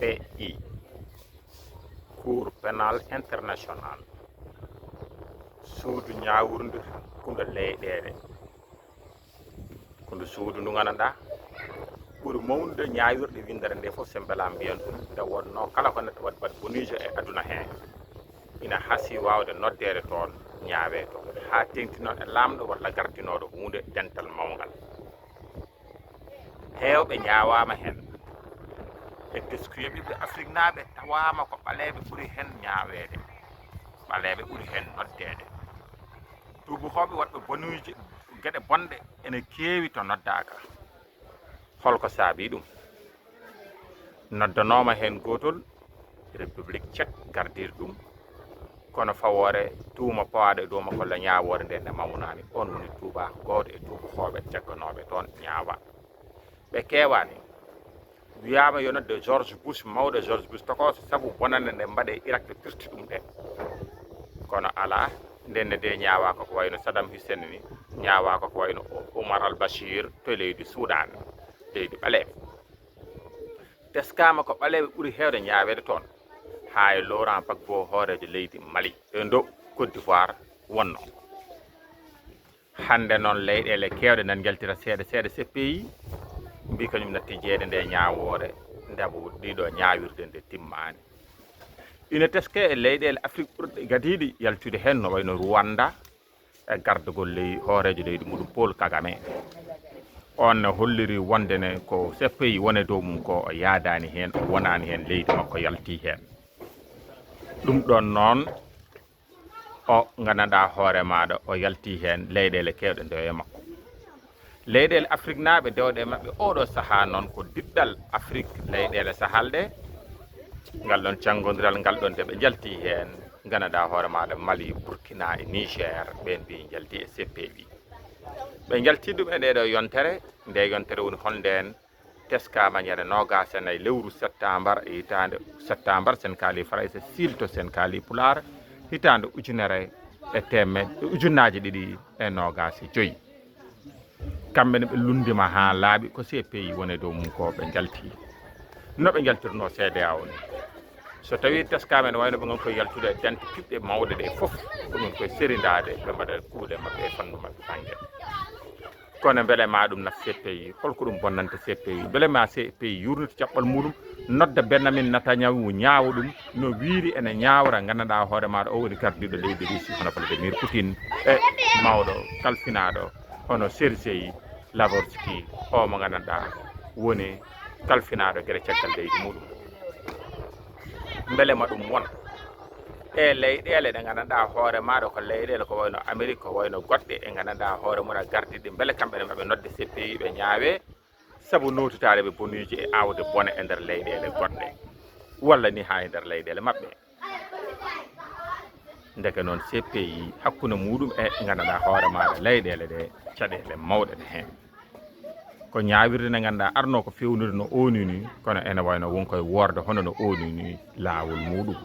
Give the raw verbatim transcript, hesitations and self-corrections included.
E I, Cour pénale internationale, suudu ñaawirdu hakkunde leyɗeele. Ko ndu suudu ndu nganndanɗaa ɓuri mawnude ñaawirɗe winndere nde fof, so mbela mbiyen ɗum, nde wonnoo kala ko neɗɗo waɗi, waɗi bonuujo e aduna hee, ina hasii waawde noddeede toon, ñaawee toon, haa teeŋti noon e laamɗo walla gardinooɗo huunde dental mawngal. Heewɓe ñaawaama heen. E teskuya ɓiɓɓe Afriknaaɓe tawaama ko ɓaleeɓe ɓuri heen ñaaweede, ɓaleeɓe ɓuri heen noddeede. Tuubuhooɓe waɗɓe bonuuji, geɗe bonɗe ene keewi to noddaaka. Hol ko saabii ɗum? Noddanooma heen gootol, République Tchèque gardiiɗo ɗum, kono fawoore tuuma pawaaɗo e dow makko walla ñaawoore nde, nde mawnaani. Oon woni tuubaako gooto e tuubuhooɓe jagganooɓe toon ñaawa. Ɓe keewaani. Wiyaama yo nodde George Bush, mawɗo George Bush tokooso, sabu bonannde nde mbaɗee Irak, ɓe pirti ɗum ɗe. Kono alaa, ndeen ne de ñaawaaka ko wayno Saddam Hussein ni, ñaawaaka ko wayno Omar al-Bashir to leydi Sudan, leydi ɓaleeɓe. Teskaama ko ɓaleeɓe ɓuri heewde ñaaweede toon, haa e Laurent Gbagbo, hooreejo leydi Mali, e ndo Côte d'Ivoire wonnoo. Hannde noon, leyɗeele keewɗe nan njaltira seeɗa seeɗa C P I, mbii kañum natti jeeyde nde ñaawoore, nde ɗiɗo ñaawirde nde timmaani. Ina teskee e leyɗeele Afrik ɓurɗe gadiiɗe yaltude heen, no wayno Rwanda, e gardagol ley hooreejo leydi muɗum Paul Kagame. Oon ne holliri wonde ne ko C P I woni e dow mum ko, o yaadaani heen, o wonaani heen, leydi makko yaltii heen. Ɗum ɗoon noon, o nganndanɗaa hoore maaɗo, o yaltii heen, leyɗeele keewɗe ndewo e makko. Leyɗeele Afriknaaɓe dewɗe maɓɓe oo ɗoo sahaa noon ko diɗɗal Afrik, leyɗeele Sahal ɗe, ngal ɗoon canngondiral ngal ɗoon, nde ɓe njaltii heen, nganndanɗaa hoore maaɗo Mali, Burkina e Niger, ɓeen mbii njaltii e C P I. Ɓe njaltii ɗum e ndeeɗo yontere, nde yontere woni hol ndeen? Teskaama ñande noogaas e nayi lewru settambar e hitaande, settambar sen kaali Farayse, siilto sen kaali Pulaar, hitaande ujunere e teemedde, ujunnaaji ɗiɗi e noogaas e joy. Kamɓe ne ɓe lunndiima haa laaɓi ko C P I woni e dow mum ko, ɓe njaltii. No ɓe njaltirnoo C E D E A O ni? So tawii teskaama ene wayno ɓe ngon koye yaltude e dente piɓɗe mawɗe ɗe fof, ko ɗum koye serindaade, ɓe mbaɗa kuuɗe maɓɓe e fannu maɓɓe bannge. Kono mbele ma ɗum nat C P I? Hol ko ɗum bonnanta C P I? Mbele ma C P I yuurnita caɓɓal muɗum, nodda Benjamin Netanyahu, ñaawa ɗum no wiiri ene ñaawra, nganndanɗaa hoore maaɗo o woni gardiiɗo leydi Russie, hono Vladimir Poutine, e mawɗo kalfinaaɗo hono Sergei Lavrov, o mo nganndanɗaa woni kalfinaaɗo gere caggal leydi muɗum. Mbele ma ɗum won e leyɗeele ɗe nganndanɗaa hoore maaɗo ko leyɗeele ko wayno Amérique, ko wayno goɗɗe, e nganndanɗaa hoore mum a gardiiɗe, mbele kamɓe ne maɓe nodde C P I ɓe ñaawe, sabu nootitaade ɓe bonuuji e aawde bone e nder leyɗeele goɗɗe, walla ni haa e nder leyɗeele maɓɓe. Ndeke noon, C P I hakkunde muɗum e nganndanɗaa hoore maaɗo leyɗeele ɗe, caɗeele mawɗe ne heen. Ko ñaawirde nde nganndanɗaa arnoo ko feewnude no ONU ni, kono ene wayno won koye woorde hono no ONU ni laawol muɗum.